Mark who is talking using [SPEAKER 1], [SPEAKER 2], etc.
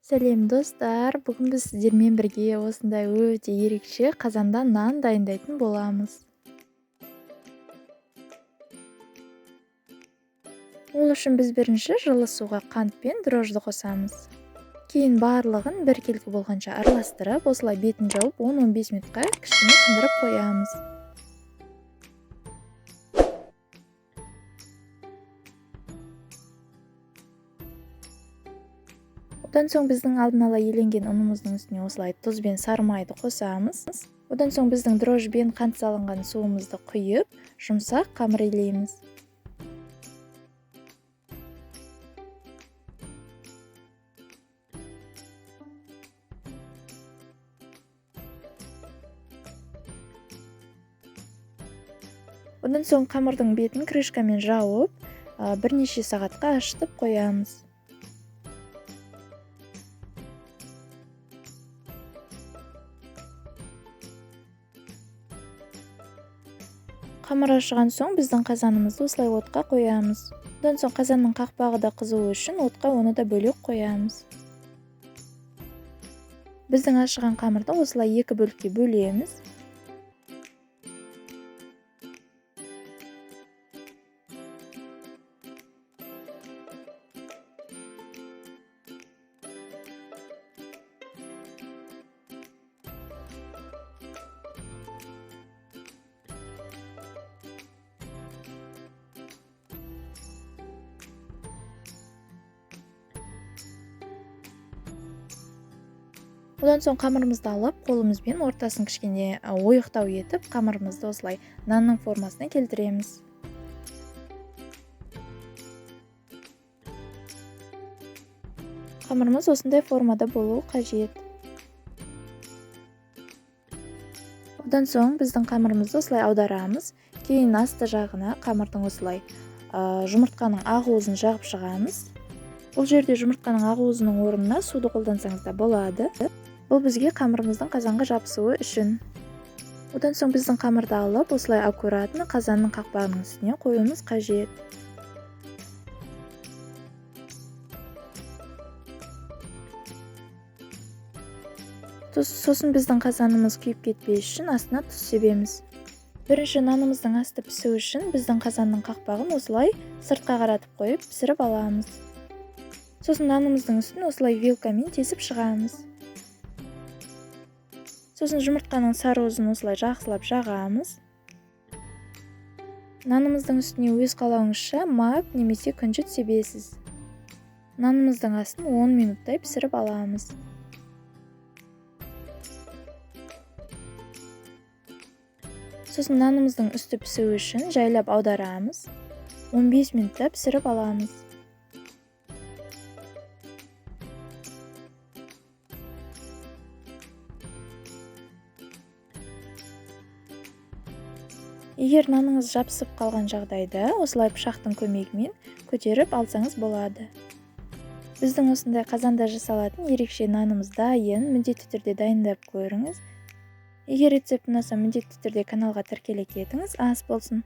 [SPEAKER 1] Сәлем достар, бүгін біз сіздермен бірге осындай өте ерекше қазанда нан дайындайтын боламыз. Ол үшін біз бірінші жылы суға қант пен дрожжды қосамыз. Кейін барлығын біркелкі болғанша араластырып, осылай бетін жауып 10-15 минутқа кішкене тындырып қоямыз. Одан соң біздің алдын ала еленген ұнымыздың үстіне осылай тұз бен сары майды қосамыз. Одан соң біздің дрожж бен қант салынған суымызды құйып, жұмсақ қамыр илейміз. Одан соң қамырдың бетін крышкамен жауып, бірнеше сағатқа ашытып қоямыз. Қамыр ашыған соң біздің қазанымызды осылай отқа қоямыз. Одан соң қазанның қақпағы да қызуы үшін отқа оны да бөлек қоямыз. Біздің ашыған қамырды осылай екі бөлікке бөлеміз. Одан соң қамырымызды алып, қолымызбен ортасын кішкене ойықтау етіп, қамырымызды осылай нанның формасына келтіреміз. Қамырымыз осындай формада болуы қажет. Одан соң біздің қамырымызды осылай аударамыз. Кейін асты жағына қамырдың осылай жұмыртқаның ақ уызын жағып шығамыз. Бұл жерде жұмыртқаның ақ уызының орнына суды қолдансаңыз да болады. Бұл бізге қамырымыздың қазанға жабысуы үшін. Одан соң біздің қамырды алып, осылай аккуратно қазанның қақпағының үстіне қоюымыз қажет. Сосын біздің қазанымыз күйіп кетпес үшін астына тұз себеміз. Бірінші нанымыздың асты пісуі үшін біздің қазанның қақпағын осылай сыртқа қаратып қойып пісіріп аламыз. Сосын нанымыздың үстін осылай вилкамен тесіп шығамыз. Сосын жұмыртқаның сары уызын осылай жақсылап жағамыз. Нанымыздың үстіне өз қалауыңызша мак немесе күнжіт себесіз. Нанымыздың астын 10 минуттай пісіріп аламыз. Сосын нанымыздың үсті пісуі үшін жайлап аударамыз. 15 минутта пісіріп аламыз. Егер наныңыз жабысып қалған жағдайда, осылай пышақтың көмегімен көтеріп алсаңыз болады. Біздің осындай қазанда жасалатын ерекше нанымыз дайын, міндетті түрде дайындап көріңіз. Егер рецепт ұнаса, міндетті түрде каналға тіркеле кетіңіз. Ас болсын.